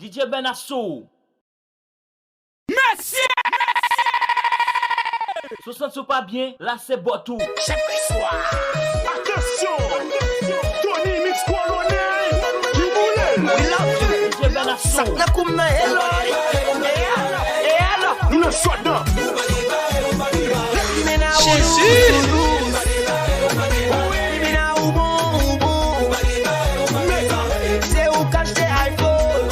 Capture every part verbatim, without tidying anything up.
D J Ben ap sou. Mesye! Si w santi w pa byen, la se bòt ou. Chak swa. Atansyon! Tony Mix Kolonèl ki boule l. We love you. D J Ben ap sou. Sak nan koum nan, hello. E alò, e alò. Nou nan sòt nan. Jezi! Se ou k achte iPhone.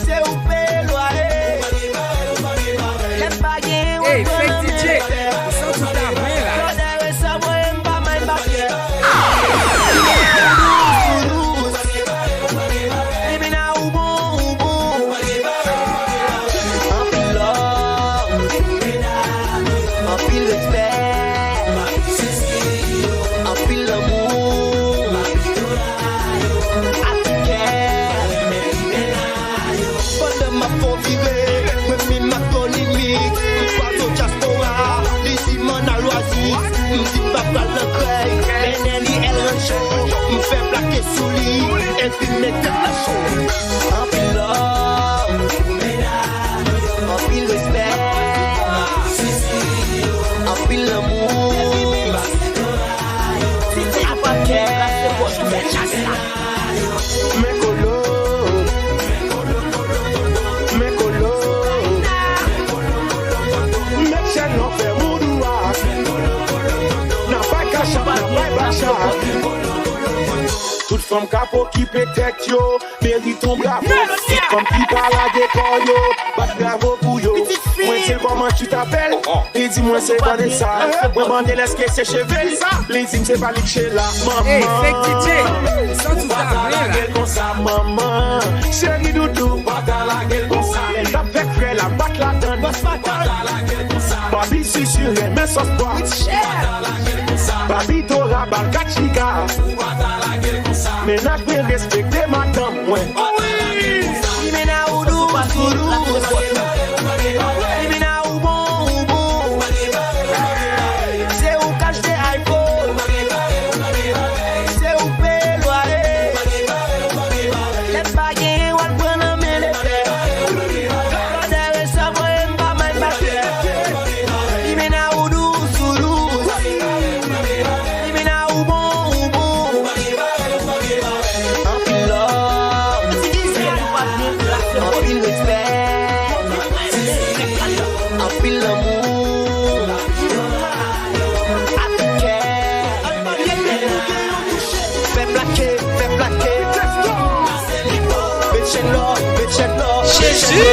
Se ou k peye lwaye. Lè m pa gen, w ap pran nan men pè. Brother, e sa mwen, m pa mind back. Limena ou bon, ou bon. Anpil love, anpil respè, anpil lanmou. Atike. Pandan m ap fè w vire, mwen menm ak Tony Mix, m kwaze w dyaspora, li di m ann al Oasis, m di m pa pral nan Krèy, mennen li El Rancho, m fè plake sou li, epi m mete l nan cho. Anpil love, anpil respè, anpil lanmou. Atike. Men kolo, men kolo. Met chèn nan fè moudou a. Nan bay kachap, nan bay bachap. Tout fanm k ap okipe tèt yo merite yon bravo. Tout fanm ki pa lage kò yo, bat bravo pou yo. Mwen di l kòman tu t'appelles. Li di mwen se Vanessa. Mwen mande l èske se cheve l. Li di m se pa li k chela. Manman. Ou pa ta lage l konsa, manman. Cheri doudou, ou pa ta lage l konsa. Lè l t ap fè frè l ap bat ladann. Ou pa ta lage l konsa. Papi Sisi renmen sòs pwa. Ou pa ta lage l konsa. Papi Dora ba l kat chika. Ou pa ta lage l konsa. Mennaj mwen respekte madanm mwen. Limena ou dous, ou dous. Limena ou bon, ou bon. Se ou k achte iPhone. Se ou k peye lwaye. Lè m pa gen, w al pran nan men lefè. Brother, e sa mwen, m pa mind back. Limena ou dous, ou dous. Limena ou bon, ou bon. Anpil love, anpil respè, anpil lanmou. Atike. Fè plake, fè plake. Met chèn lò, met chèn lò, met chèn lò. Jezi!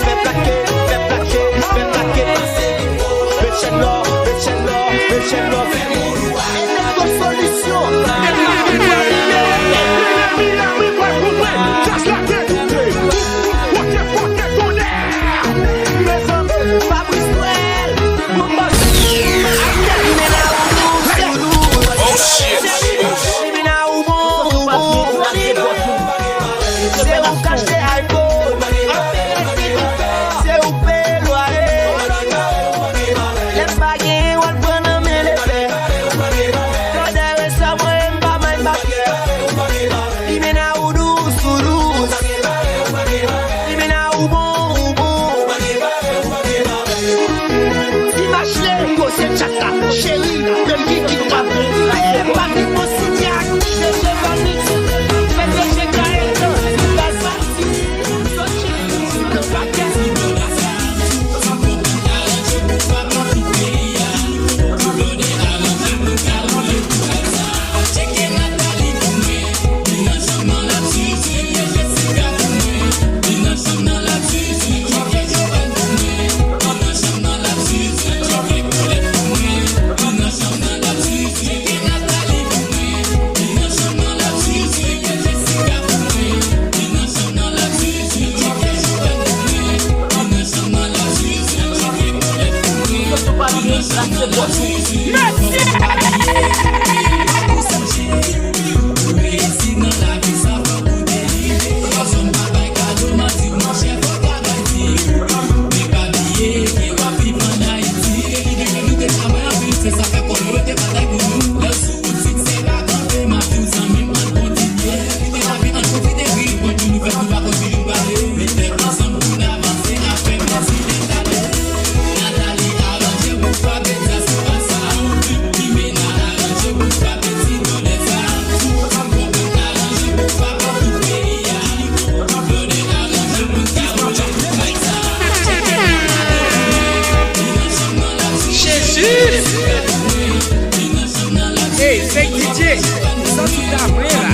Fè plake, fè plake, fè plake. Met chèn lò, met chèn lò, met chèn lò. Enègo Solisyon. Mezanmi, Fabrice Noël. Oh shit! Se ou k achte iPhone. Se ou k peye lwaye. Lè m pa gen, w al pran nan men lefè. Ey, fake D J, ou santi w ta mwen la.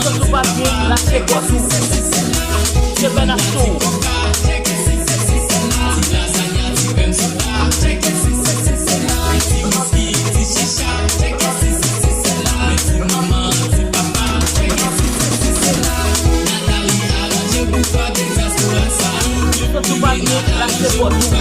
Sòs ou pa byen, lase pòt ou. Se bèl aksyon. Sòs ou pa byen, lase pòt ou.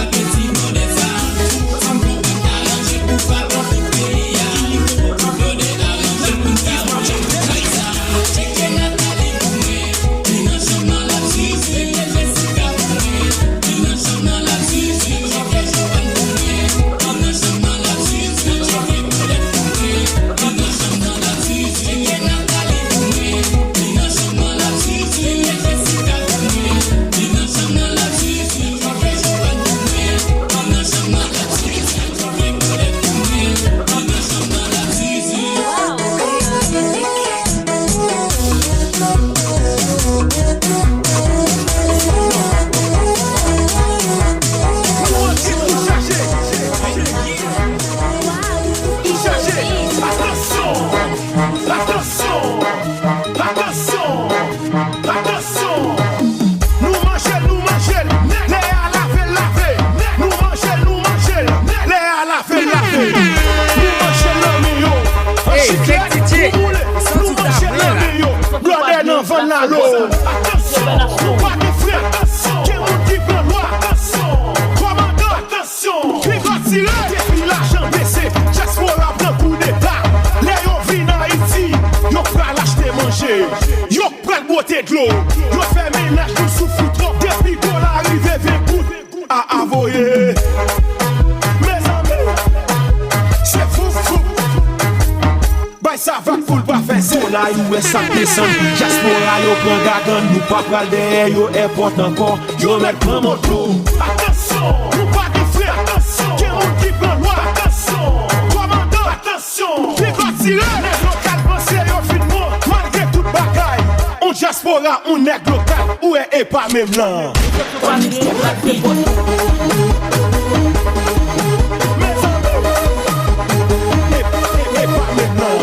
Atansyon! Atansyon! Atansyon! Atansyon! Nou manje l, nou manje l nèt. Lè a lave l, lave nèt. Nou manje l, nou manje l nèt. Lè a lave l, lave. Nou manje l nan men yo. An chiklèt, nou boule. Nou manje l nan men yo. Blòdè nan vann lalo. Atansyon! Nou pa gen frè. Atansyon! Gen moun ki pran lwa. Atansyon! Kòmandan. Atansyon! Pigwa tire! Depi lajan bese, dyaspora pran koudeta. Lè yo vin Ayiti, yo pral achte manje. Yo pral bwote dlo. Yo fè mennaj nou soufri twòp. Depi dola rive ven goud, a avoye. Mezanmi, se foufou. Bay sa vag pou l pa fè sen. Dola U S ap desann. Dyaspora yo pran gagann. Nou pa pral dèyè yo èpòt ankò. Yo mèt pran moto. Atansyon! Nou pa gen frè. Atansyon! Gen moun ki pran lwa. Atansyon! Kòmandan. Atansyon! Pigwa tire! Nèg lokal panse yo fin bon. Malgre tout bagay, on dyaspora, on nèg lokal, ou wè e pa menm lan. Mezanmi, e, e, e pa menm lan.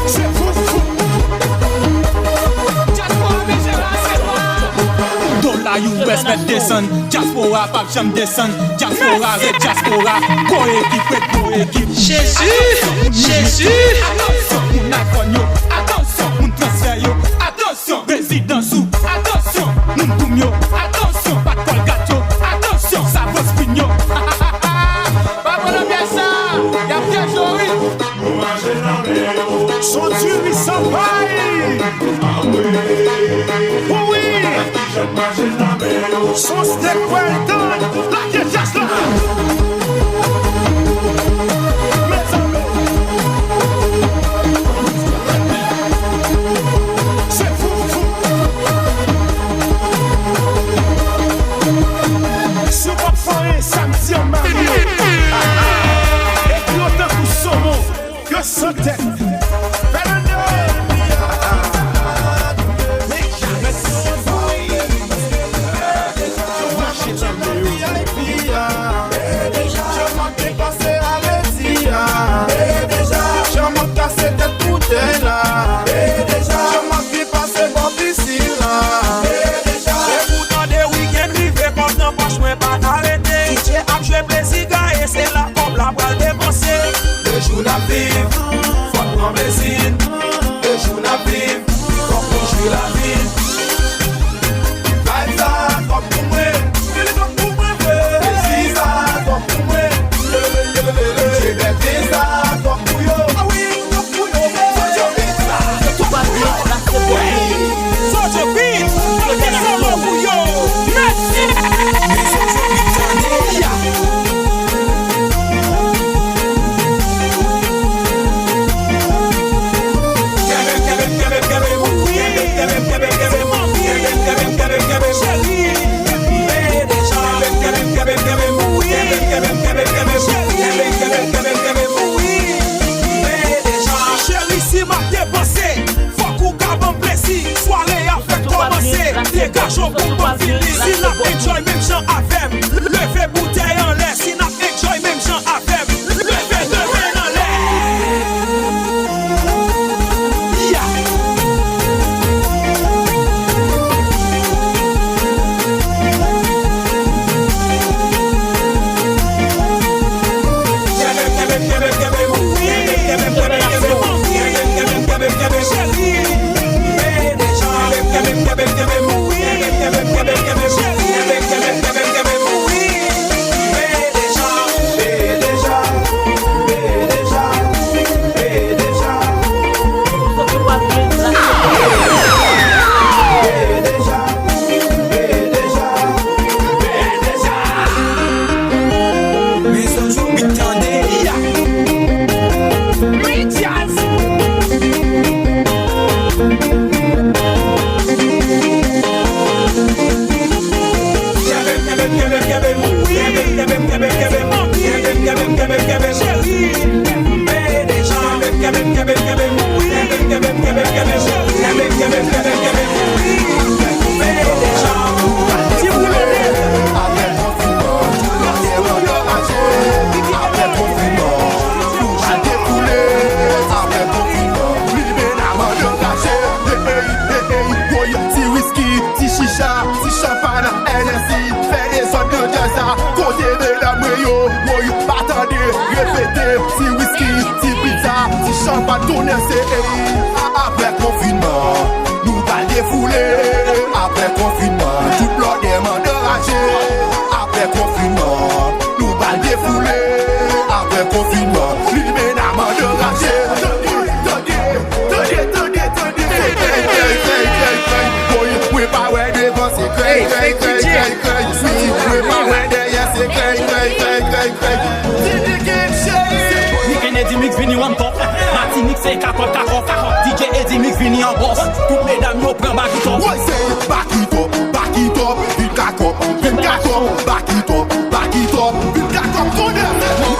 Se foufou. Dola U S mèt desann. Dyaspora p ap janm desann. Dyaspora ret dyaspora. Gwo ekip ret gwo ekip. Jezi! Jezi! Atansyon moun iPhone yo. Atansyon moun transfè yo. Atansyon rezidans ou. Atansyon moun koum yo. Atansyon pat Colgate yo. Atansyon savon Spin yo. Pa pran nan pyès sa. Y ap tchèche w wi. Nou mache nan men yo. Son diri san pay. Wi. Son stèk pwèl tan. Lage djaz la. Mezanmi. Se foufou. Si w p ap fè anyen, samdi an marye yo. Epi yo tankou somon, yo san tèt. Fernando! Mache tanmen yo. Jan m ap depase avèti a. Jan m ap kase tèt boutèy la. Jan m ap byen pase bò pisin la. Se pou tande wikenn rive, kòb nan pòch mwen pa arete. D J ap jwe plezi gaye, se la kòb la pral depanse. De jou n ap viv, fò n pran plezi n. De jou n ap viv, fòk nou jwi lavi n. Vibe sa, kòb pou mwen. Plezi sa, kòb pou mwen. Chebète sa, kòb pou yo. Sojo Beat, Sojo Beat, mete solo pou yo. Mèsi. Cheri, si m ap depanse, fòk ou ka ban m plezi. Sware a fèk kòmanse. Degaje w pou m ban m fini. Si n ap enjoy menm jan avè m, leve boutèy anlè. Si n ap enjoy menm jan avè m, leve de men anlè. Yeah. Ti wiski, ti chicha, ti chanpay, N S I, fè dezòd nan djaz la. Kote medam mwen yo, woy, pa tande, repete. Ti wiski, ti pizza, ti chanpay, tonnè se ey. Apre konfinman, nou pral defoule. Apre konfinman, tout blòdè mande raje. Apre konfinman, nou pral defoule. Apre konfinman, limena mande raje. Tande, tande, tande, tande, tande. Se krèy, krèy, krèy, krèy, krèy. Woy, mwen pa wè devan, se krèy, krèy, krèy, krèy, krèy. Wi, mwen pa wè dèyè, se krèy, krèy, krèy, krèy, krèy. Nick and Eddy Mix vini on top. Matinik se kakòt, kakòt, kakòt. D J Eddy Mix vini an bòs. Tout medam yo pran back it up. Woy, se back it up, back it up, vin kakòt, vin kakòt, back it up, back it up, vin kakòt, tonnè.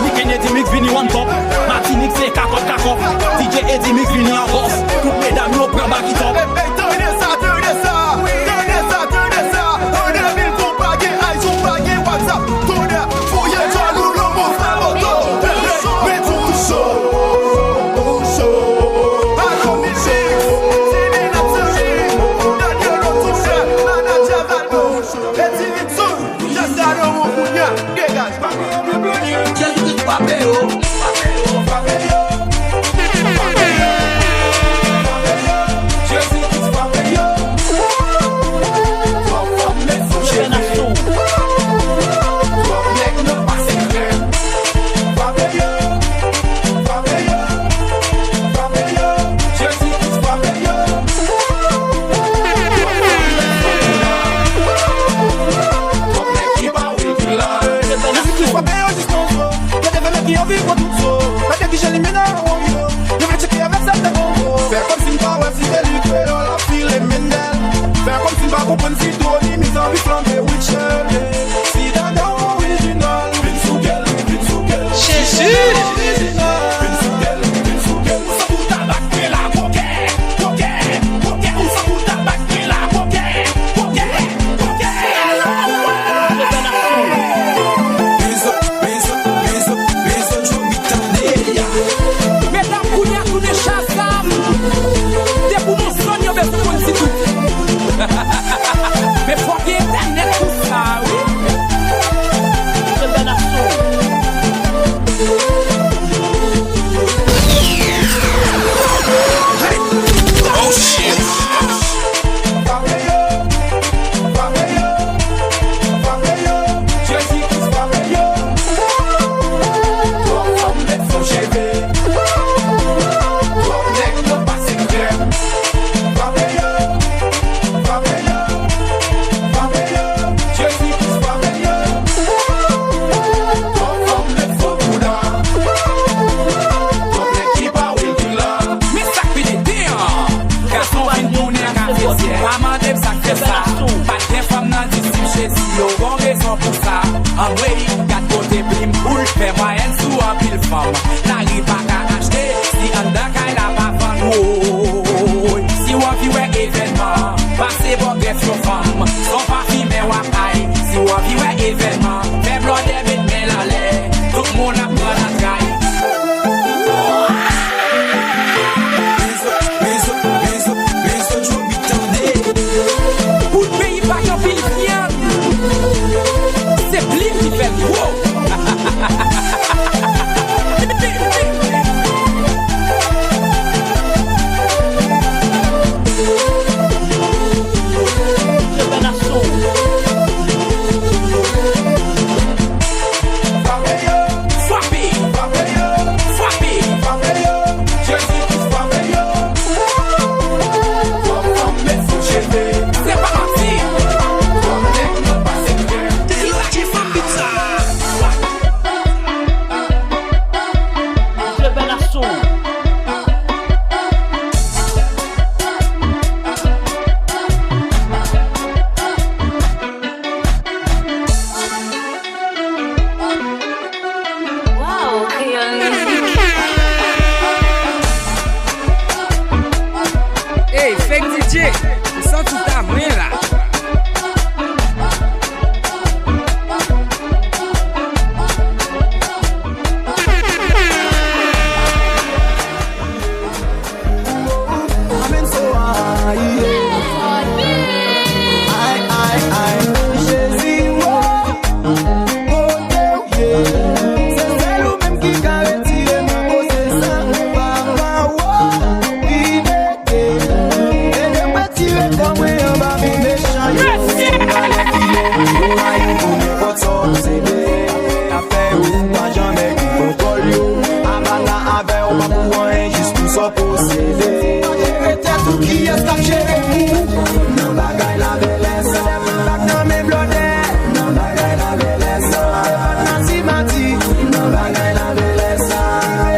Nick and Eddy Mix vini on top. Matinik se kakòt, kakòt. D J Eddy Mix vini an bòs. Tout medam yo pran back it up. Ey, tande sa, tande sa, tande sa, tande sa. An de mil konpa gen iPhone, pa gen WhatsApp. Tonnè, fouye djòl ou lanmò fè moto. Met ou cho, ou cho. Alon Mix, Sini n ap sèvi. Daniel Otoufè, manadjè Valdo. Eti Ritson, Jazz Salomon kounye a, degaj. Jezi Kris frape yo. Wey, gad kote plim boul fè mwayèn sou anpil fanm. Lari pa ka achte, si anndan kay la pa vann. Woy, si w anvi wè evènman, pase bò grèf yon fanm. Son pafimen w ap ay, si w anvi wè evènman, fè blòdè met men l anlè. Tout moun ap pran nan tray. Pou peyi pa gen anpil vyann, se plim ki fè l gwo. Frape yo! Frape! Frape yo! Frape! Frape yo! Jezi pou frape yo! Fò fanm met sou cheve. Se pa manti. Fò nèg yo pase krèm. Ki la ki fanm bit sa? Frape! Jebe la sou. Wow, Kreyòl Mizik. Ey, Fake D J, m santi w ta mwen la. Amèn so a, yeah. Ay, ay, ay, Jezi, wo. Kote w ye? Se sèl ou menm ki ka retire m nan koze sa. Papa, wo, ki mete. Ede m retire kò mwen anba men mechan yo. Mèsi. Malè ki lè yo rayi pou nenpòt sa w posede. Afè yo pa janmen ki kontwòl yo. Avana avè w pa pou anyen jis pou sa w posede. Pa jere tèt ou, kiyès k ap jere pou ou? Nan bagay la bèlè sa, nan men blòdè. Nan bagay la bèlè sa, nan simati. Nan bagay la bèlè sa,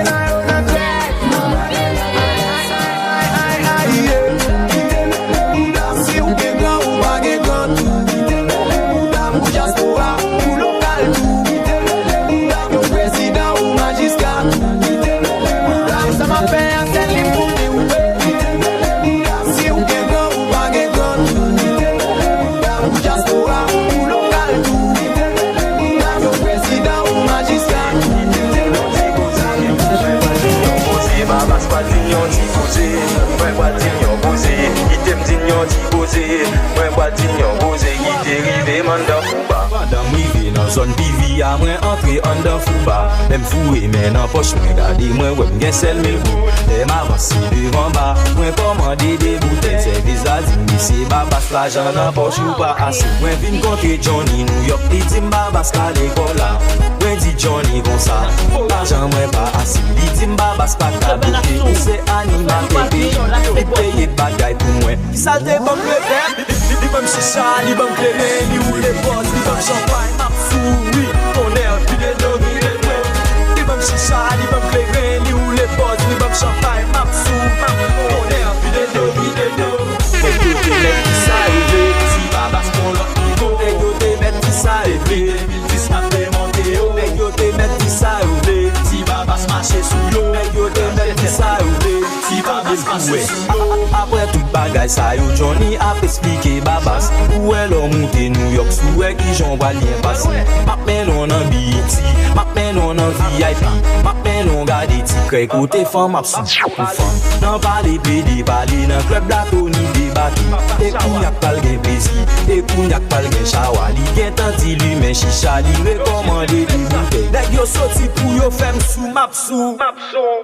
nan yo nan tèt. Nan bagay la bèlè sa, ay, ay, ay, yeah. Kite mele bouda, si w gen gran, ou pa gen gran tou. Kite mele bouda pou dyaspora, pou lokal tou. Kite mele bouda pou prezidan ou majistra tou. Kite mele bouda, sa m ap fè a, se li m pou di w. Kite mele bouda, si w gen gran, ou pa gen gran tou. Kite mele bouda pou dyaspora, pou lokal tou. Kite mele bouda pou prezidan ou majistra tou. Kite mele bouda. Mwen pral di n yon koze, Babas pral di n yon ti koze. Mwen pral di n yon koze, kite m di n yon ti koze. Mwen pral di n yon koze ki te rive m anndan fouba. Pandan m rive nan zòn P V a, mwen antre anndan fouba. Lè m foure men nan pòch mwen, gade mwen wè m gen sèl mil goud. Lè m avanse devan ba, mwen kòmande de boutèy. Sèvis la di m, mesye Babas, lajan nan pòch ou pa ase. Mwen vin kontre Johnny New York, li di m Babas ka lekòl la. Mwen di Johnny konsa, lajan mwen pa ase. Li di m Babas pa ka bloke, ou se animatè peyi, li peye bagay pou mwen. Kisa l te ban m, revè? Li, li, li ban m chicha, li ban m kleren, li woule bòz, li ban m chanpay, m ap sou, wi, tonnè, vide do, vide do. Li ban m chicha, li ban m kleren, li woule bòz, li ban m chanpay, m ap sou, tonnè, vide do, vide do. Nèg yo te mèt di sa yo vle, Ti Babas pran lòt nivo. Nèg yo te mèt di sa yo vle, de mil dis ap demonte yo. Nèg yo te mèt di sa yo vle, Ti Babas mache sou yo. Nèg yo te mèt di sa yo vle, Ti Babas mache sou yo. A-, a-, apre tout bagay sa yo, Johnny ap esplike Babas. Ou wè lè w moute New York, si w wè kijan w pral byen pase. M ap mennen w nan B E T, m ap mennen w nan V I P, m ap mennen w gade ti krèy kote fanm ap sou pou fanm. Nan pale plede pale, nan klèb la Tony debake. E kounye a k pral gen plezi, e kounye a k pral gen chawa. Li gentan di limen chicha, li rekòmande de boutèy. Nèg yo soti pou yo fè m sou, m ap sou.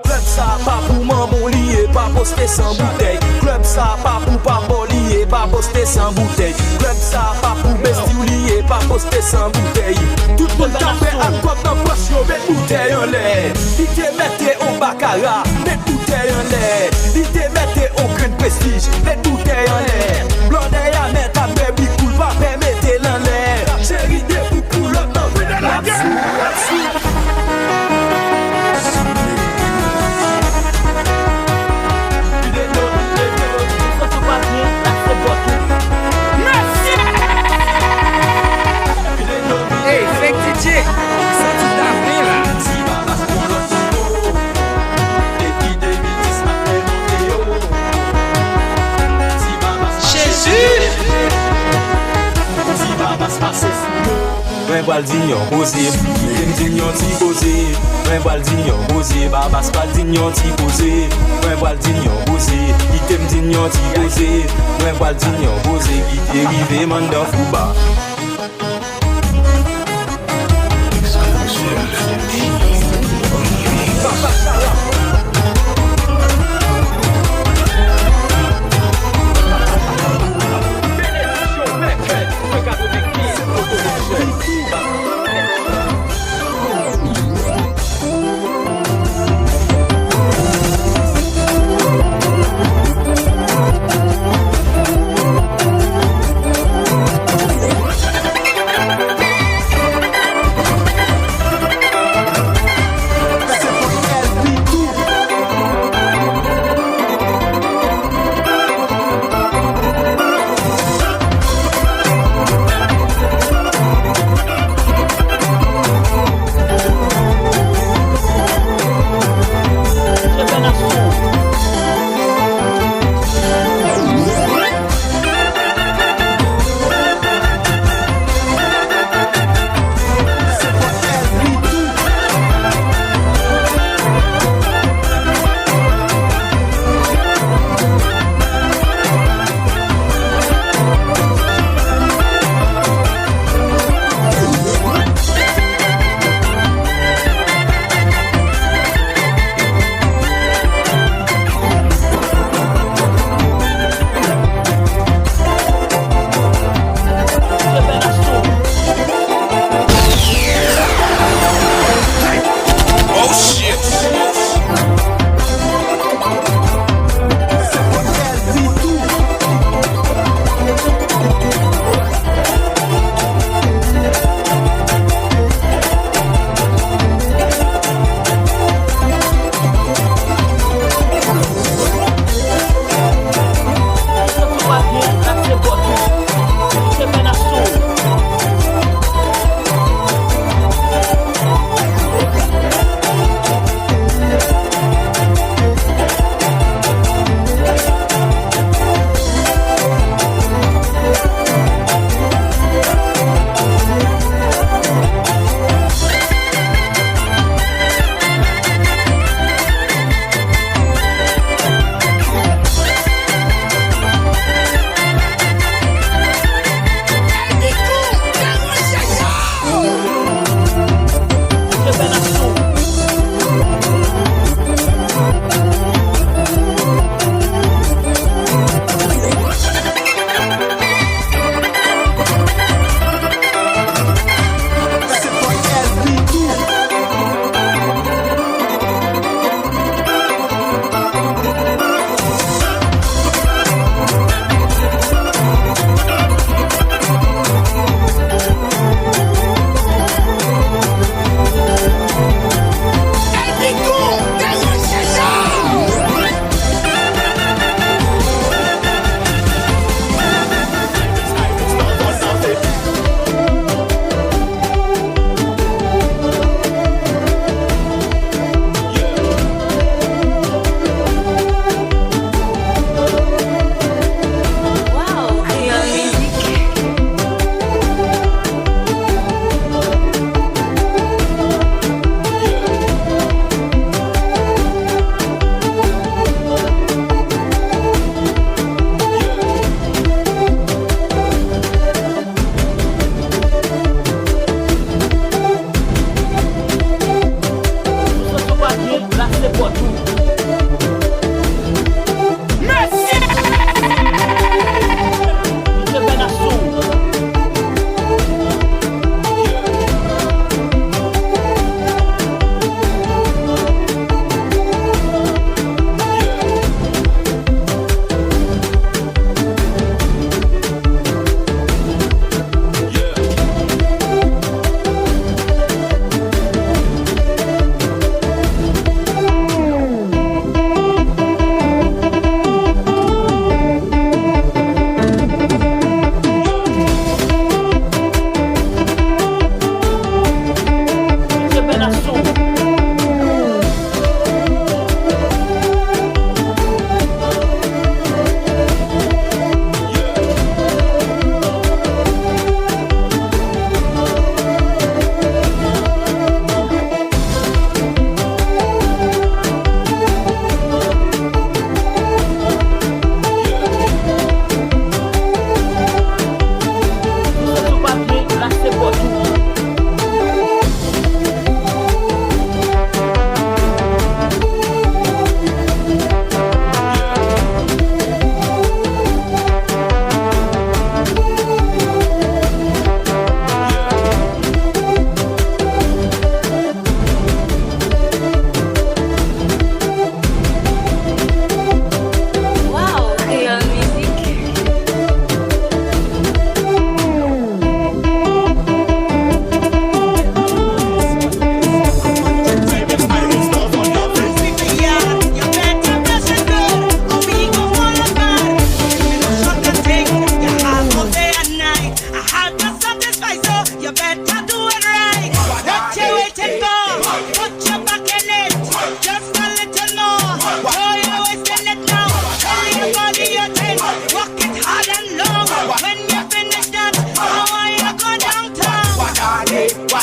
Klèb sa pa pou manman w li ye, pa poste san boutèy. Klèb sa pa pou papa w li ye, pa poste san boutèy. Klèb sa pa pou besti w li ye, pa poste san boutèy. Tout moun k ap fè ak kòb nan pòch yo, met boutèy anlè. Li te mete on bakara, met boutèy anlè. Li te mete on grenn prestij, met boutèy anlè. Blòdè a mèt ap bè bri kou l pa pè mete l anlè. Cheri de pou lòt nan vide l ap sou, ap sou. Hey, Fake D Santi ta vle la. Ti Babas pran lòt nivo. Depi de mil dis m ap fè monte yo. Ti Babas pase Jezi! Ti Babas pase sou yo. Mwen pral di n yon koze, kite m di n yon ti koze. Mwen pral di n yon koze, Babas pral di n yon ti koze. Mwen pral di n yon koze, kite m di n yon ti koze. Mwen pral di n yon koze ki te rive m anndan Fouba.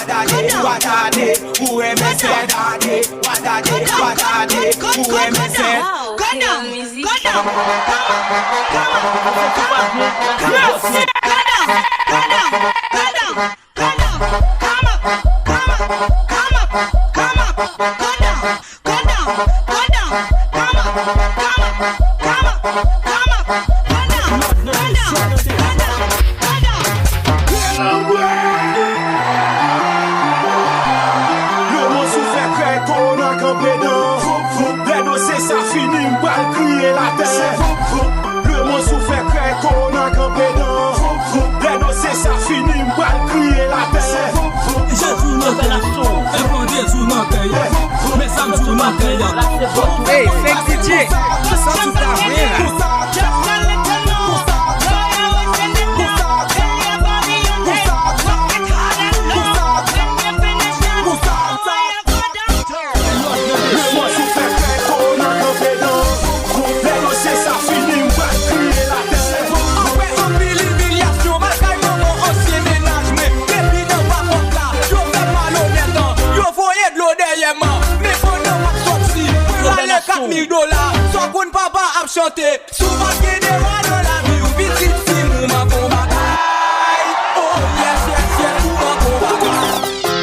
Watade, watade, ou renmen sè. Watade, watade, watade, ou renmen sè. Go down, go down, come up, come up, come up, come up, go down, go down, go down, come up, come up, come up, come up, go down. Go down, go down, come up, come up, come up, come up, go down, go down, go down, go down. Lemonn sou fè krèy, kowona kanpe dan. Lè dosye sa fini, m pral kriye latè. Lemonn sou fè krèy, kowona kanpe dan. Lè dosye sa fini, m pral kriye latè. Jan di w nan tè a, fè pran de di w nan tè a. Men sa m di w nan tè a. Hey, fake D J, sa w di ta vre la. Lemonn sou fè krèy, kowona kanpe dan. Lè dosye sa fini, m pral kriye latè. Apre anpil imilyasyon, m al kay manman ansyen mennaj mwen. Depi nan papòt la, yo fè m malonèt, yo voye dlo dèyè m. Men pandan m ap sòti, mwen rale kat mil dola. Sa w konn papa ap chante. Si w pa t gen dewa nan lavi w, pitit fi m, ou manke yon bagay. Oh, yes, yes, yes, ou manke yon bagay.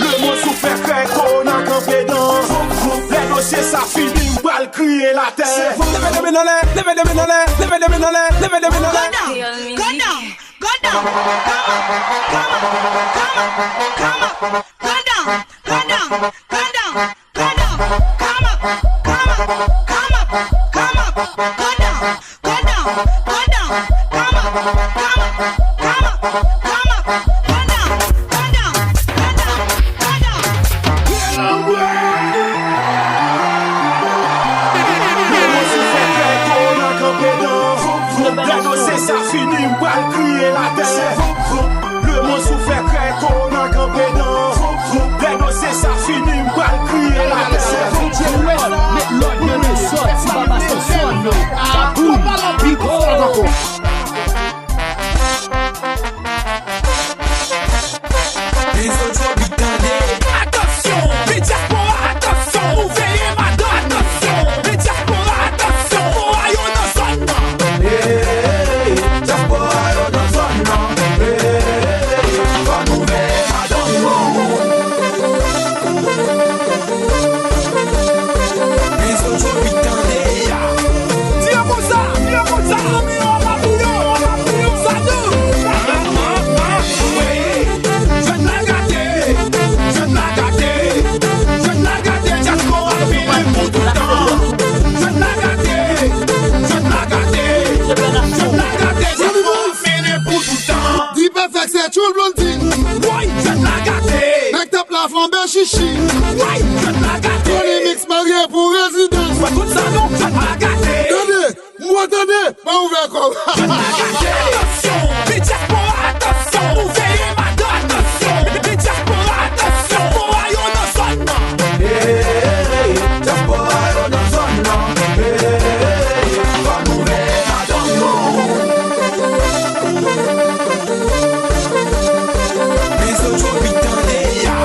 Lemonn sou fè krèy, kowona kanpe dan. Lè dosye sa fini, m pral kriye latè. Leve de men anlè, leve de men anlè, leve de men anlè, leve de men anlè. Go down, go down, go down, come up, come up, come up, come up, go down, go down, go down. Go down, come up, come up, come up, come up, go down, go down, go down, come up, come up, come up, come up, go down, go down, go down, go down. Lemonn sou fè krèy, kowona kanpe dan. Lè dosye sa fini, m pral kriye latè. Lemonn sou fè krèy, kowona kanpe dan. Lè dosye sa fini, m pral kriye latè. Met lòd nan dezòd, ti papa Sonson yo. Abouy, big up. Enzo Joe beat tande. Atansyon, men dyaspora, atansyon. Nou veye madan, atansyon. Men dyaspora, atansyon. Fò a yo nan zòn nan. Hey, dyaspora yo nan zòn nan. Hey, fò nou veye madanm nou. Enzo Joe beat tande. Di yo konsa, di yo konsa. Zanmi yo, w ap ap pou yo, w ap ap pou yo. Sa dou. Jwenn la gate, jwenn la gate, jwenn la gate, dyaspora fini pou toutan. Jwenn la gate, jwenn la gate, jwenn la gate, dyaspora fini pou toutan. Di P F X se tchoul Blondine. Woy, jwenn la gate. Nèg tap la flanbe chichi. Woy, jwenn la gate. Tony Mix marye pou rezidans. Wè tout sa non, jwenn la gate. Tande. Mwen tande, pa ouvè kò w. Atansyon, men dyaspora, atansyon. Nou veye madan, atansyon. Men dyaspora, atansyon. Fò a yo nan zòn nan. Hey, dyaspora yo nan zòn nan. Hey, fò nou veye madanm nou. Men zòt yo vin tande a.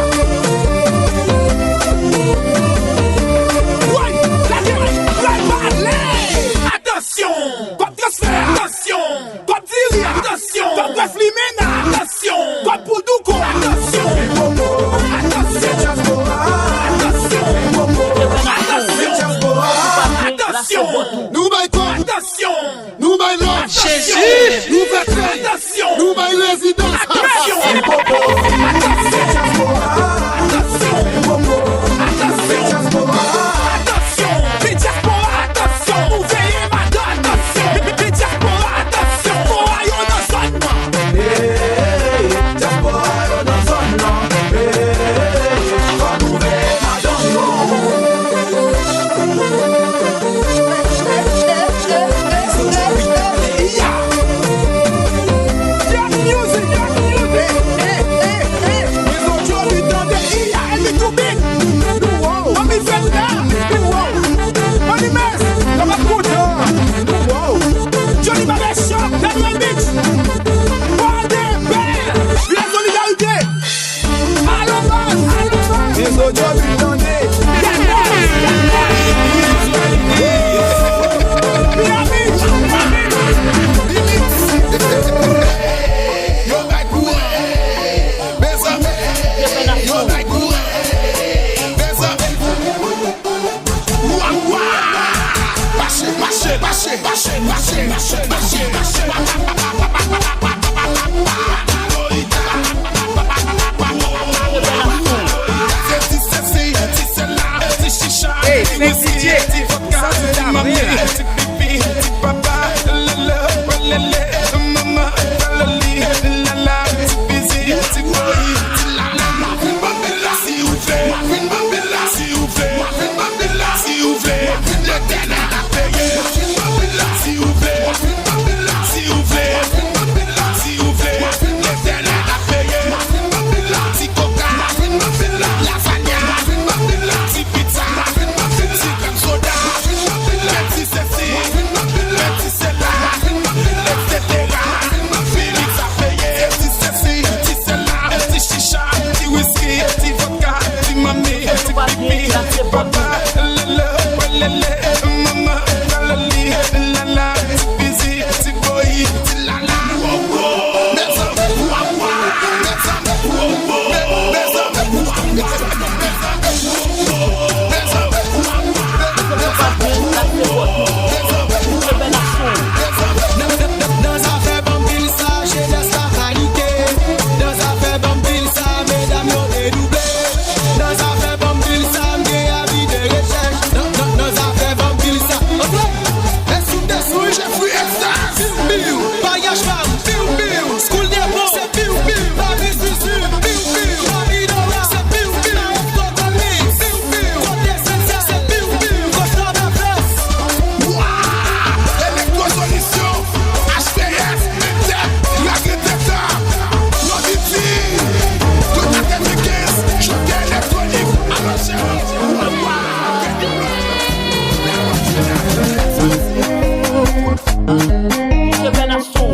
Hey, Saint Didier, sa se ta mwen la. Nan zafè banm pil sa, jenès la panike. Nan zafè banm pil sa, medam yo dedouble. Nan zafè banm pil sa, m gen avi de rechèch. Nan, nan, nan zafè banm pil sa. Antre! Esou, esou, Jeffrey Extase. Piu, piu, Payaj Fam. Piu, piu, School Depot. Se piu, piu, Papi Zuzu. Piu, piu, Papi Dora. Se piu, piu, Maestro Tony. Piu, piu, kote sensè. Se piu, piu, Costa Memphis. Wa! Elektro Solisyon. H P S, Entèk, Lagri Teta, Proditi, Total Defekens, Chokè Elektwonik, Alò Chèf, Wawa, Kèk Revelasyon.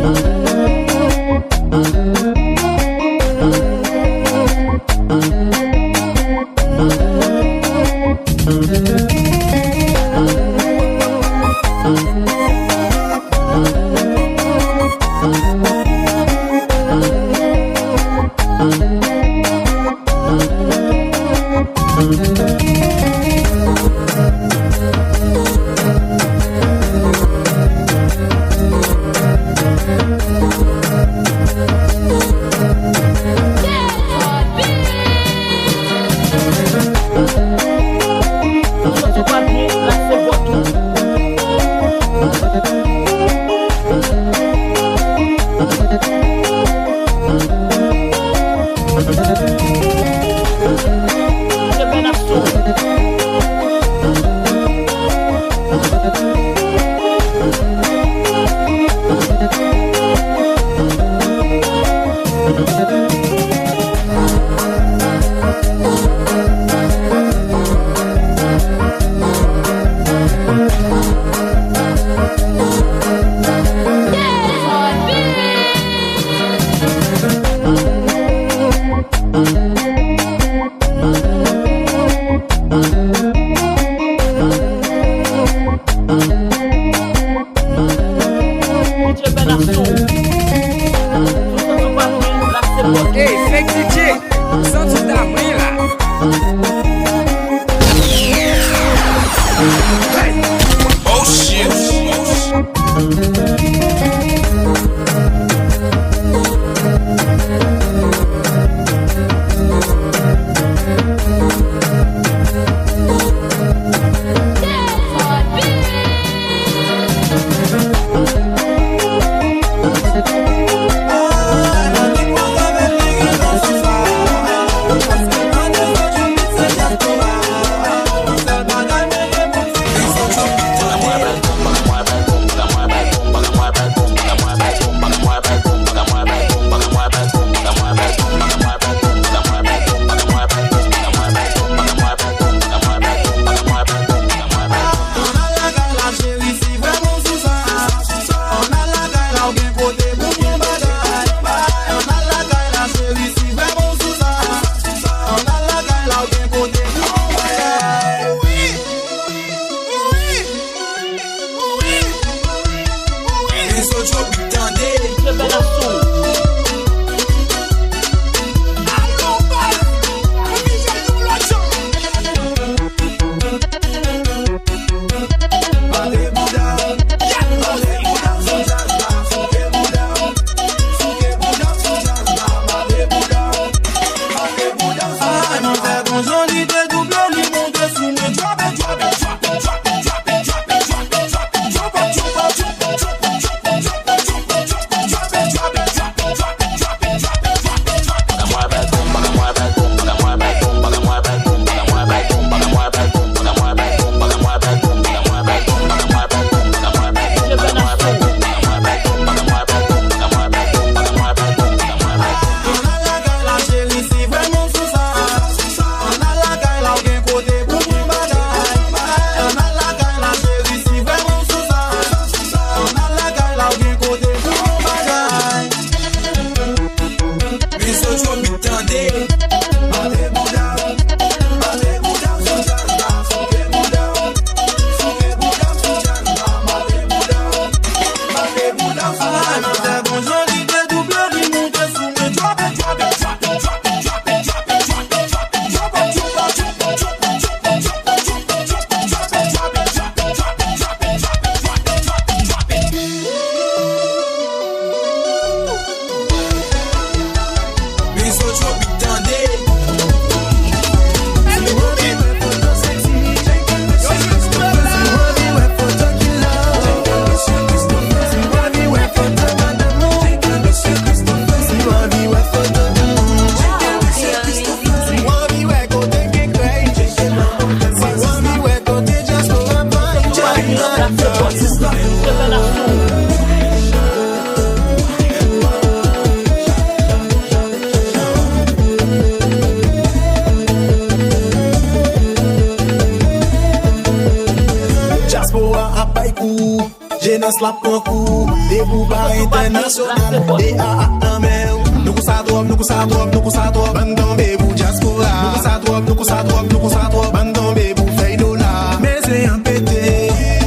Jenès la pran kou, depi w pa entènasyonal, D A A nan men w. Nou konsa twòp, nou konsa twòp, nou konsa twòp, ann tonbe pou dyaspora. Nou konsa twòp, nou konsa twòp, nou konsa twòp, ann tonbe pou fèy dola. Meze an pete,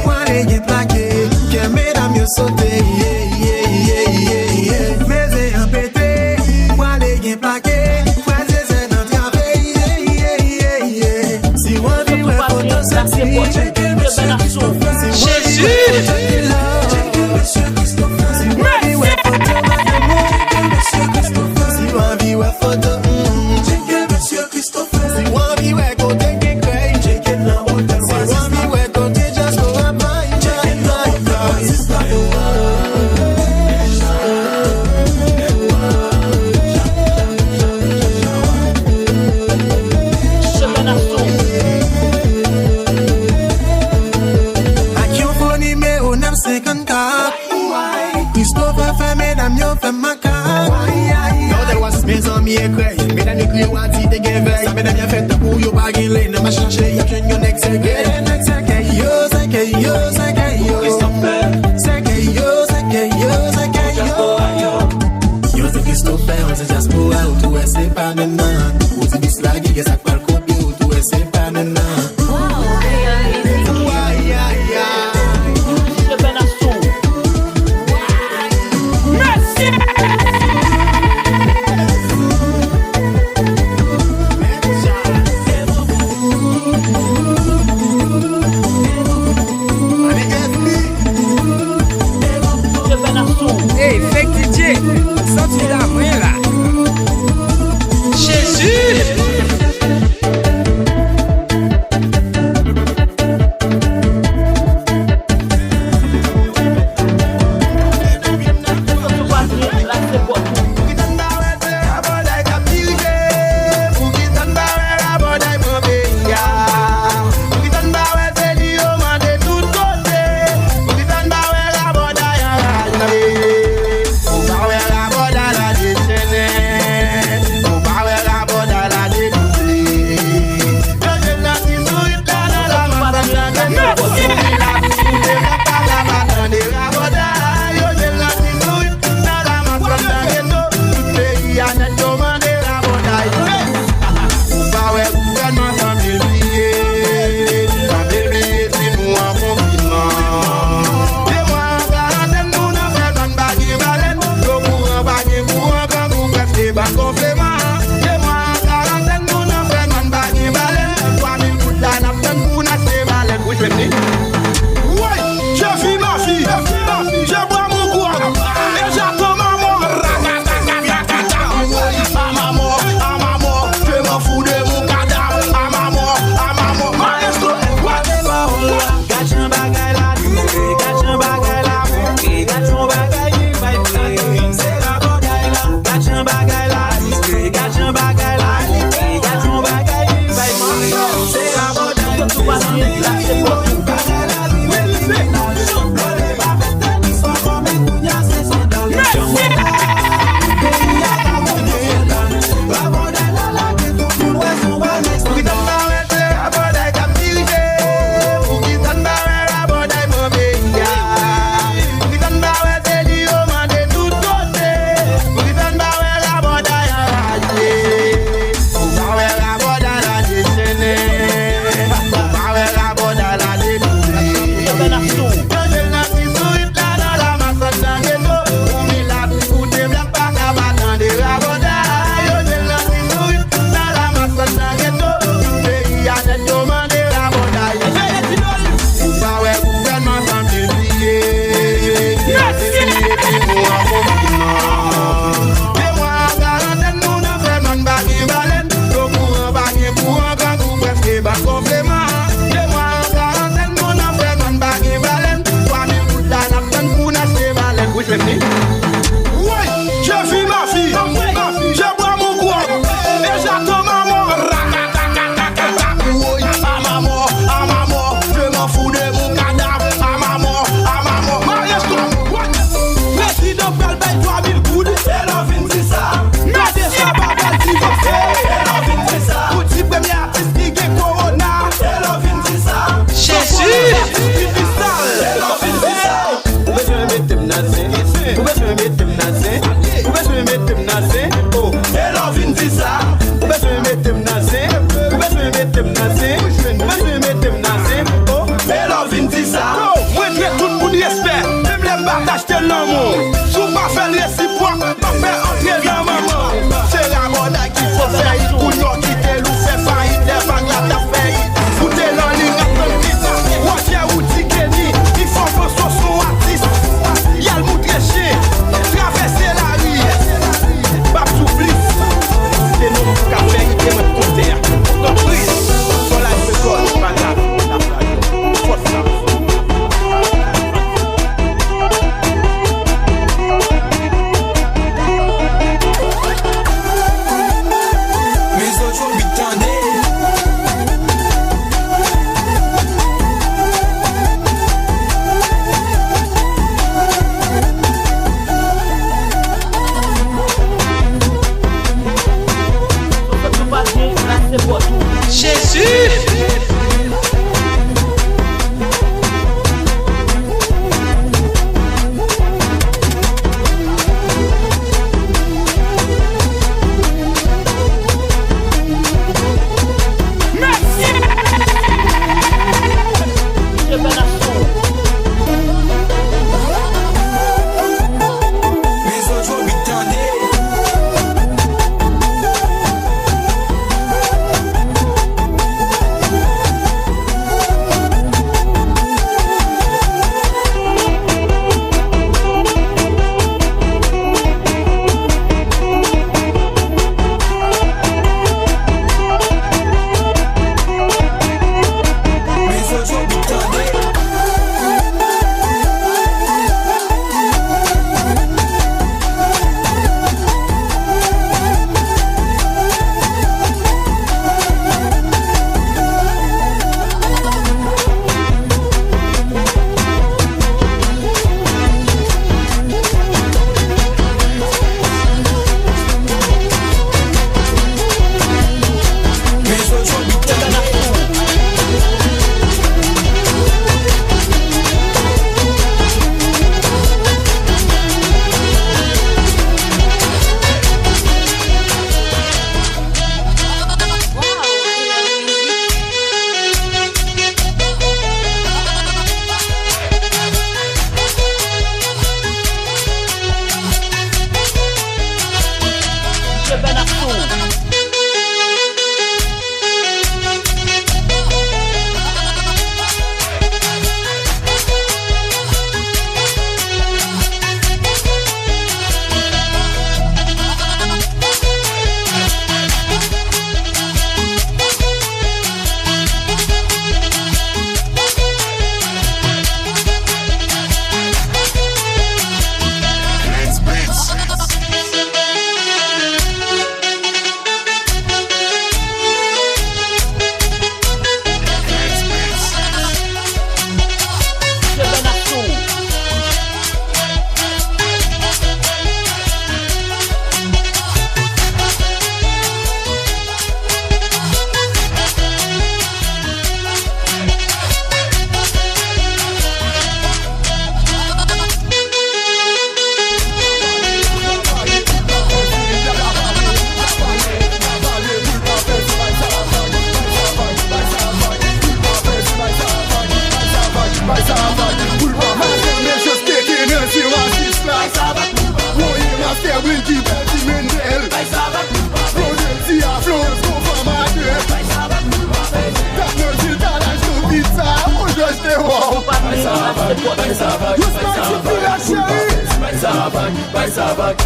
pwale gen plake, kè medam yo sote, ye, ye, ye, ye, ye. Meze an pete, pwale gen plake, frè Zezè nan trave, ye, ye, ye, ye. Si w anvi wè foto sèksi, tcheke mesye Christopher. Si w anvi wè foto Lila, tcheke mesye Christopher. Si w anvi wè foto madanm ou, tcheke mesye Christopher. Si w anvi wè foto, mm, tcheke mesye Christopher. Si w anvi wè kote gen krèy, tcheke nan otèl Oasis. Si w anvi wè kote dyaspora bay, bay, bay, bay. Ak yon fo nimewo nèf senkannkat. Christopher fè medam yo fè makak. Nan otèl Oasis, mezanmi, e krèy. Medam yo kriye, w a di te gen vèy. Sa medam yo fè tankou yo pa gen lè. Nan mache chache, y ap jwenn yon nèg sèkèy. Nèg sèkèy yo, sèkèy yo, sèkèy yo. Sèkèy yo, sèkèy yo, sèkèy yo. Yo di Christopher, ou se dyaspora, ou tou wè se pa menm nan. Ou di bis la gen, gen sa k pral kopye, ou tou wè se pa menm nan. Ay, ay, ay. Hey, fake D J, santi la mwen la. Jezi! Ou pa wè rabòday la dechennen, ou pa wè rabòday la dedoute. Yo jwenn nan ti sourit la nan la matant nan gen nou. Ou vin la pou koute nan pa la pa tande rabòday. Yo jwenn nan ti sourit nan la matant nan gen nou. Tout peyi a nèt yo mande rabòday. Ou pa wè gouvènman sanble bliye, sanble bliye si nou an konfinman. De mwa an karantèn, nou nan fè nwa, n pa gen balèn. Dlo kouran pa gen kouran, kangou prèske pa gonfleman. De mwa an karantèn, nou nan fè nwa, n pa gen balèn. Twa mil goud la n ap tann pou n achte balèn. Wi, jwenn li. Woy! Je vis ma vie, je bois mon coup, et j'attends ma mort. À ma mort, à ma mort, je m'en fous de mon cadavre. À ma mort, à ma mort, maestro. Gad jan bagay la rive, gad jan bagay la monte, gad jan bagay li bay fè. Se rabòday la, gad jan bagay la rive, gad jan bagay la monte, gad jan bagay li bay fè. Se rabòday la, se rabòday la.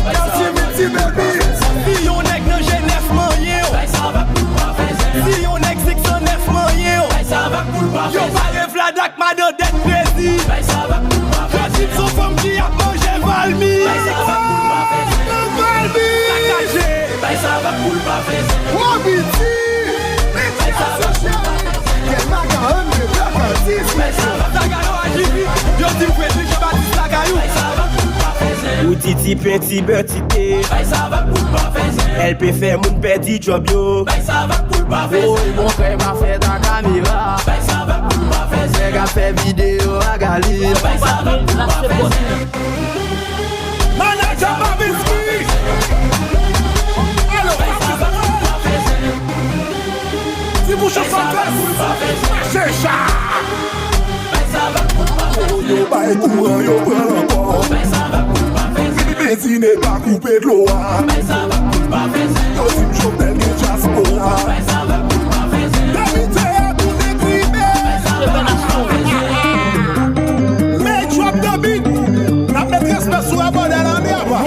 Responsability, baby. Si yon nèg nan Jenèf manyen w, si yon nèg sis san nèf manyen w, yo pale Vlad ak madan Dèt Kredi. Yo di m se yon fanm ki ap manje valmi. Valmi. Sakaje. Wobiti. Kèl makaròn de blòk atis. Yo di m Frederick Jean Baptiste Lakayou. Ou titi penti bètite. L P fè moun pèdi djòb yo. Woy, mon frè pa fè ta kamera. Nèg ap fè videyo a gali. Manager Babinski. Alo, Babinski. Ti bouchon santrès. Mache cha. Yo bay kouran, yo pran l ankò. Benzin pa koupe dlo a. Yo di m Jovenel gen dyaspora. Depite a tounen krimen. Men drop the beat. N ap met respè sou abòdè lame apa.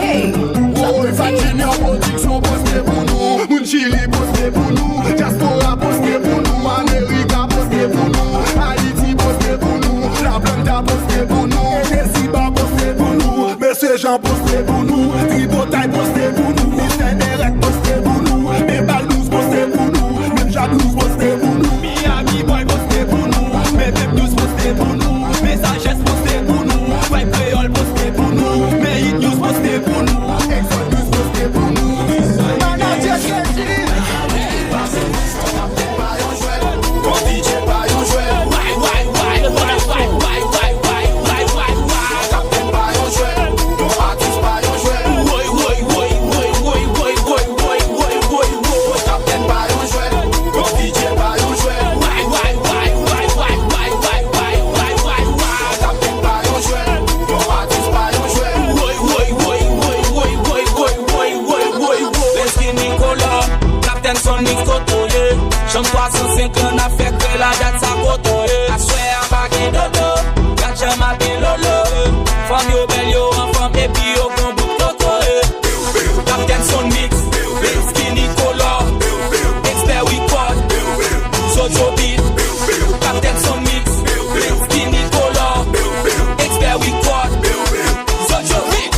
Woy, Fat Junior Production poste pou nou. Moun Chili poste pou nou. Dyaspora poste pou nou. Amerika poste pou nou. Ayiti poste pou nou. La Planta poste pou nou. Enesiba poste pou nou. Mesye Jan poste pou nou. Tripotay poste pou nou. Mistè Derèk poste pou nou. Men Bal Douz poste pou nou. Men Jadlouz poste pou nou. Miami Boy poste pou nou. Men Pep News poste pou nou. Men Sajès poste pou nou. Vibe Kreyòl poste pou nou. Men Hit News poste pou nou. Exodus poste pou nou. Manager K G. Woy, woy, woy, woy, woy, woy, woy. Whisky Nicolas, Captain Sonic kote w ye. Chanm twa san senk lan n ap fè krè la dat sa kote w ye. Aswè a pa gen dodo, gad jan m ap gen lolo. Fanm yo bèl, yo anfòm, epi yo gon bout kote w ye. Captain Sonic, Whisky Nicolas, Expert Record, Sojo Beat, Captain Sonic, Whisky Nicolas, Expert Record, Sojo Beat.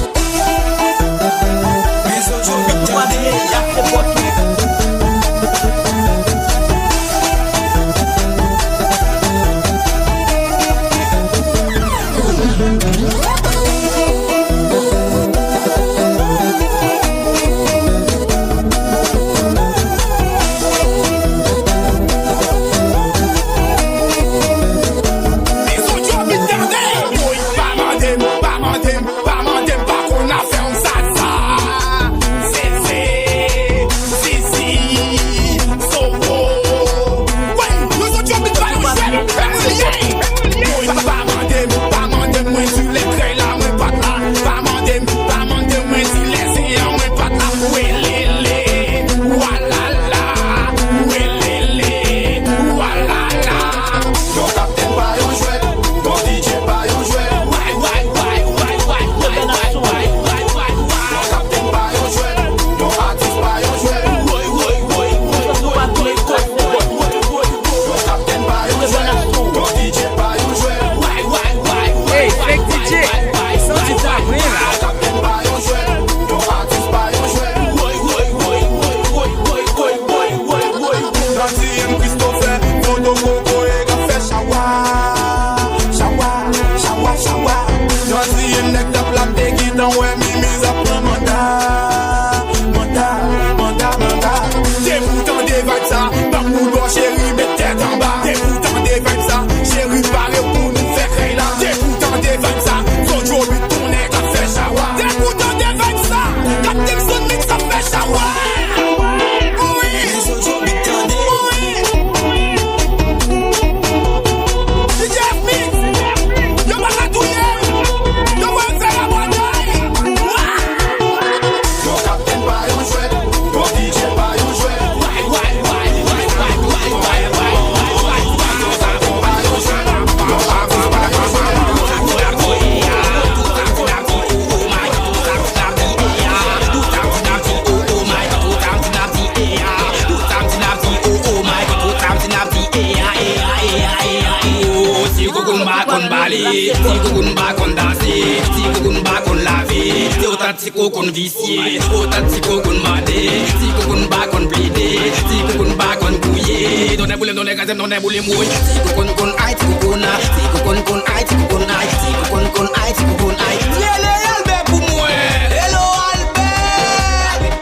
Ale, ti koukoun pa konn danse, ti koukoun pa konn lave, se otantik ou konn visye, otantik ou konn mande, ti koukoun pa konn plede, ti koukoun pa konn gouye. Tonnè boule m, tonnè kraze m, tonnè boule m woy. Ti koukoun konn ay, ti koukoun a, ti koukoun konn ay, ti koukoun ay, ti koukoun konn ay, ti koukoun ay. Rele Albert pou mwen. Hello Albert.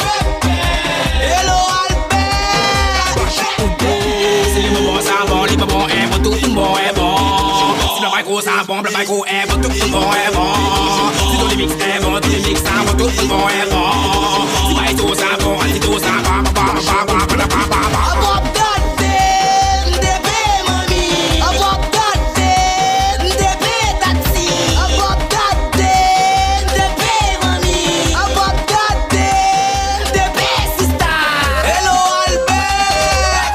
Hello Albert. Si li bon bon sa bon, li bon bon e bon, tout bon e bon. Si Blanc Michael sa bon, Blanc Michael e bon, tout bon e bon. Si Tony Mix e bon, Tony Mix sa bon, tout bon e bon. Si Maestro sa bon, Maestro sa bon, bon, bon, bon, bon, bon, bon, bon. An w ap gade m depe manmi. An w ap gade m depe tati. An w ap gade m depe manmi. An w ap gade m depe sista. Hello Albert.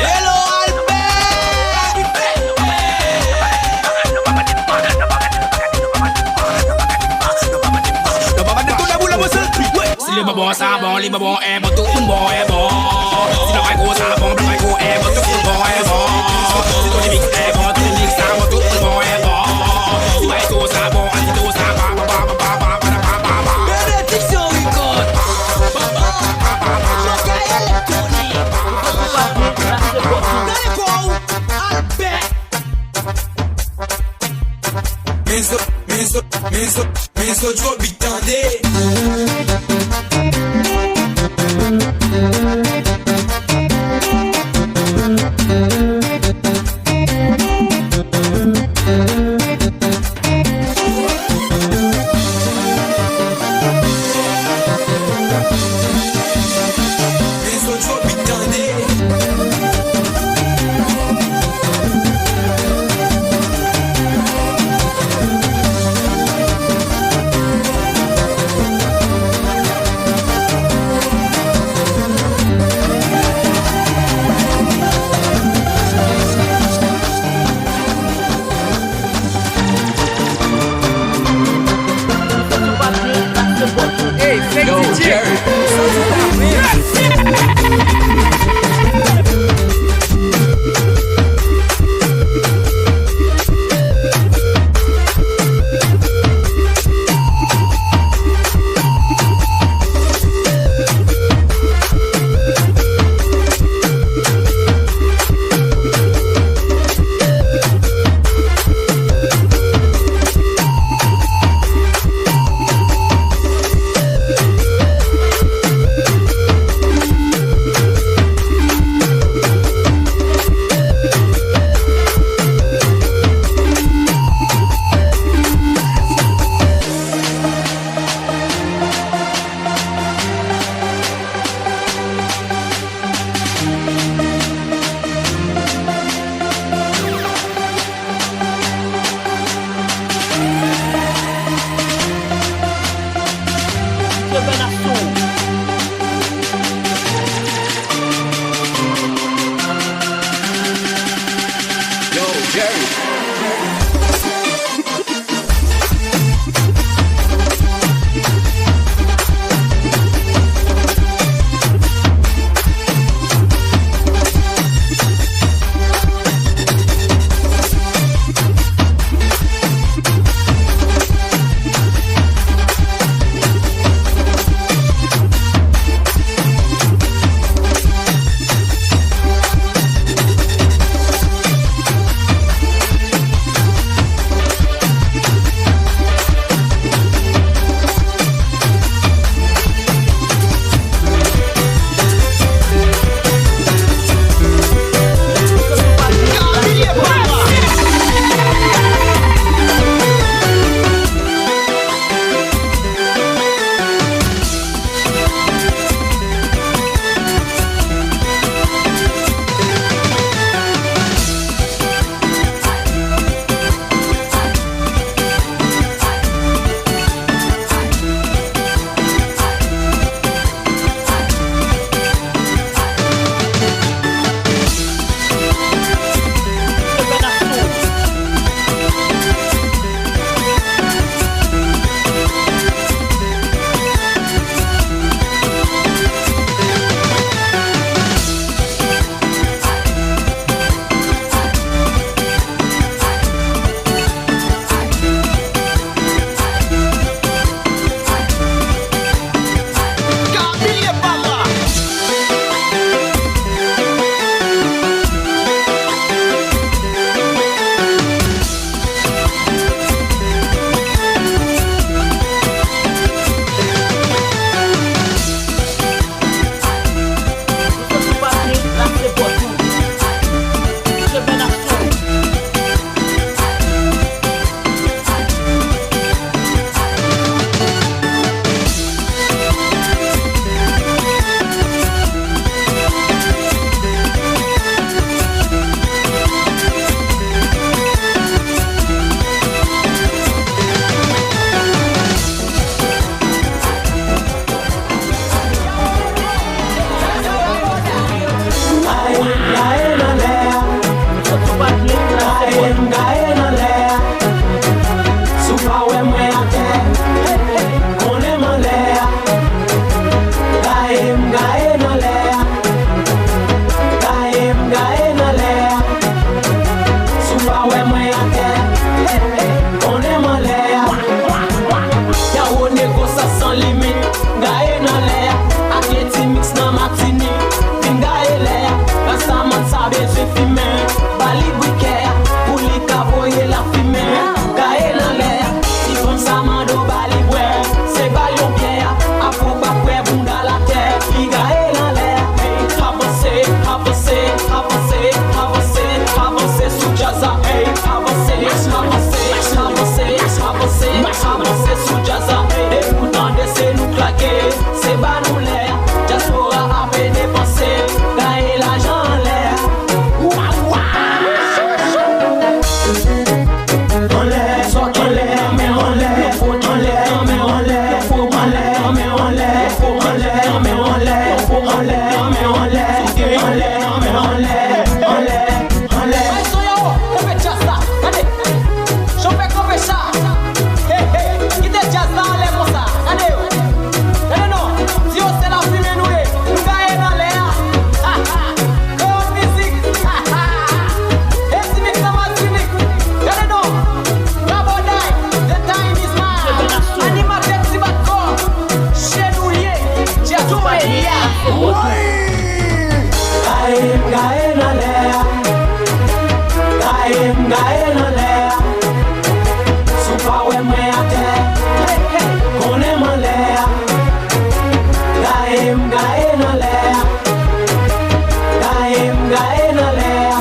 Hello Albert. Si li bon bon sa bon, li bon bon e bon, tout moun bon e bon. Si Blanc Michael sa bon, Blanc Michael e bon, tout moun bon e bon. Si Tony Mix e bon, Tony Mix sa bon, tout moun bon e bon. Si Maestro sa bon, Maestro sa bon, bon, bon, bon, bon, bon, bon, bon, bon. Benediksyon Record. Bagay elektwonik. Gade pou ou, Albert. Men zo, men zo, men zo, men zo Joby tande. Men zo Joby tande. Hey, fake D J. Yo, Jerry. Bezwen fimen, ba li brikè a, pou li ka voye lafimen. Gaye nan lè a, ti fanm sa mande w ba li bwè, se ba l yon byè a, afro pa kwè bounda l atè. Li gaye nan lè a, ey, avanse, avanse, avanse, avanse, avanse sou djaz la, ey, avanse, avanse, avanse, avanse, avanse sou djaz la, ey, depi w tande se nou k lage, se ba nou lè a, dyaspora ap depanse, gaye lajan anlè a. Maestro Yao, kanpe djaz la, gade. Chofè kanpe cha. Hey, hey, kite djaz la anlè konsa. Gade yo. Gade non. Di yo se lafimen nou ye. Nou gaye nan lè a. Grand Mizik. Eti mix nan Matinik. Gade non. Rabòday. The time is now. Animatè Ti Bat Kò. Chez nou l ye. Djaz Mania. Gaye m gaye nan lè a. Gaye m gaye nan lè a. Si w pa wè mwen atè, konnen m anlè a. Gaye m gaye nan lè a. Gaye m gaye nan lè a.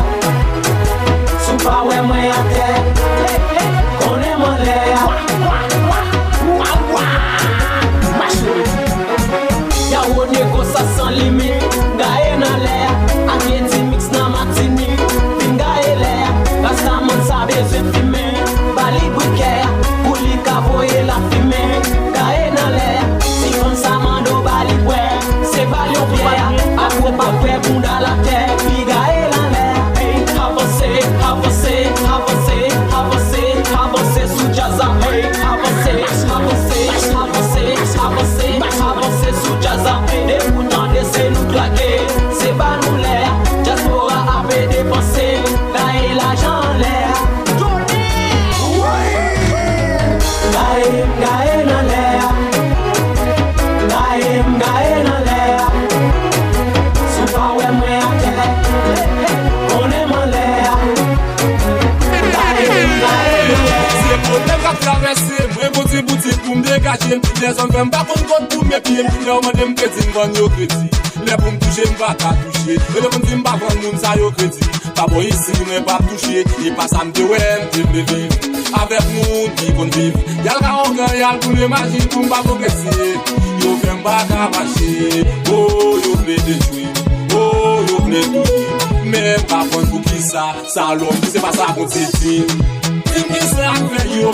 Si w pa wè mwen atè, konnen m anlè a. Yao, nego sa san limit, gaye nan lè a. Ak Eti Mix nan Matinik, vin gaye lè a. Rastaman sa bezwen fimen, ba li brikè a, pou li ka voye lafimen. Gaye nan lè a, ti fanm sa mande w ba li bwè, se ba l yon byè a. Afro pa kwè bounda l atè, li gaye nan lè a. Ey, avanse, avanse, avanse, avanse, avanse sou djaz la. Ey, avanse, avanse, avanse, avanse, avanse sou djaz la. Depi w tande se nou k lage, se ba nou lè a. Dyaspora ap depanse, gaye lajan anlè a. Tony! Gaye m gaye nan lè a. Gaye m gaye nan lè a. Si w pa wè mwen atè, konnen m anlè a. Gaye m gaye nan lè a. Se pwoblèm k ap travèse mwen, gon ti boutik pou m degaje m. Lèzòm fè m pa konn kot pou m met pye m. Lè yo mande m kredi, m vann yo kredi. Lè pou m touche, m pa ka touche. E lè pou m di m pa vann moun sa yo kredi. Pa bò isi, mwen p ap touche. E pa sa m te wè, m te vle viv. Avèk moun ki konn viv. Y al kawongan, y al boule maji pou m pa pwogrese. Yo fè m pa ka mache. O, yo vle detwi m. O, yo vle touye m. Men m pa konprann poukisa. Sa lòm, se pa sa Bondye di. Di m kisa k fè yo,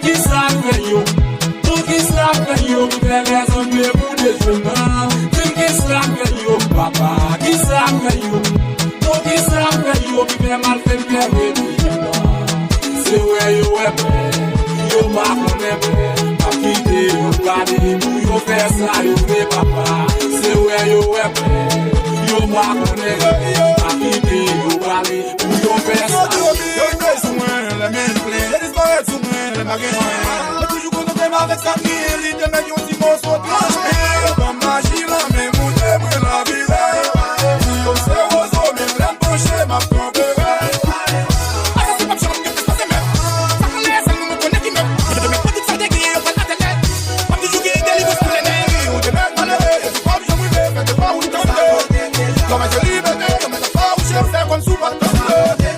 kisa k fè yo, poukisa k fè yo ki fè lèzòm vle boude je m nan? Di m kisa k fè yo, papa, kisa k fè yo, poukisa k fè yo ki fè malfektè vle touye m nan? Se wè yo wè pè, yo pa konnen pè, m ap kite yo prale pou yo fè sa yo vle, papa. Se wè yo wè pè, yo pa konnen pè, m ap kite yo prale. Pou yo fè sa. Yo rive sou mwen, lè men plen. Yo disparèt sou mwen, lè pa gen anyen. Mwen toujou kontante m avèk sa k genyen, li te mèt yon ti moso tranche. Men yo ban m maji lan men, montre mwen lavi rèy. Pou yo se wozo, men lè m panche, m ap kanpe rèy. Asasen p ap janm gen plis pase mèt. Sa k anlè sèl nou, nou konnen ki mèt. Yo te mèt pran tout sa te genyen, yo pral atè nèt. M ap toujou gen delivrans pou lènmi. Yo te mèt malere, yo di p ap janm rive, fè de pa ou tan sa. Kòman se libète, yo mèt ap fawouche, fè kòmsi w pa t tande.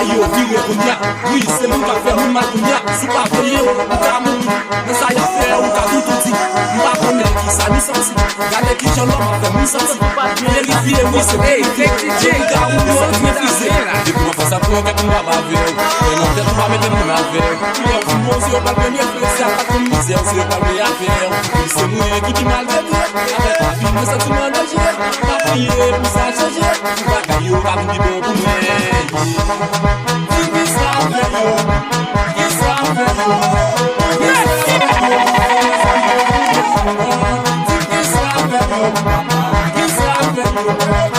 Yo vire kounye a. Wi, se moun k ap fè moun mal kounye a. Si w pa veye, ou ka mouri. Men sa y ap fè, ou ka toutou di. M pa konnen kisa nou santi. Gade kijan lòm ap fè moun santi. Verifye, wi, se verifye. Depi w ka ou yo refize. Depi w fè sa pou yon kèk moun pa avè w. Men nan tèt ou pa mete moun avè w. Lè w fin poze, yo pral premye frè, se ap konn mizè w, se yo pral veye avè w. Wi, se mwen ki pi maltrete. Avèk lavi, mwen santi m an danje. M ap priye pou sa chanje. Pou bagay yo ka vin pi bon pou mwen. Di kisa fè yo, kisa fè yo, kisa fè yo, di kisa fè yo, papa, kisa fè yo.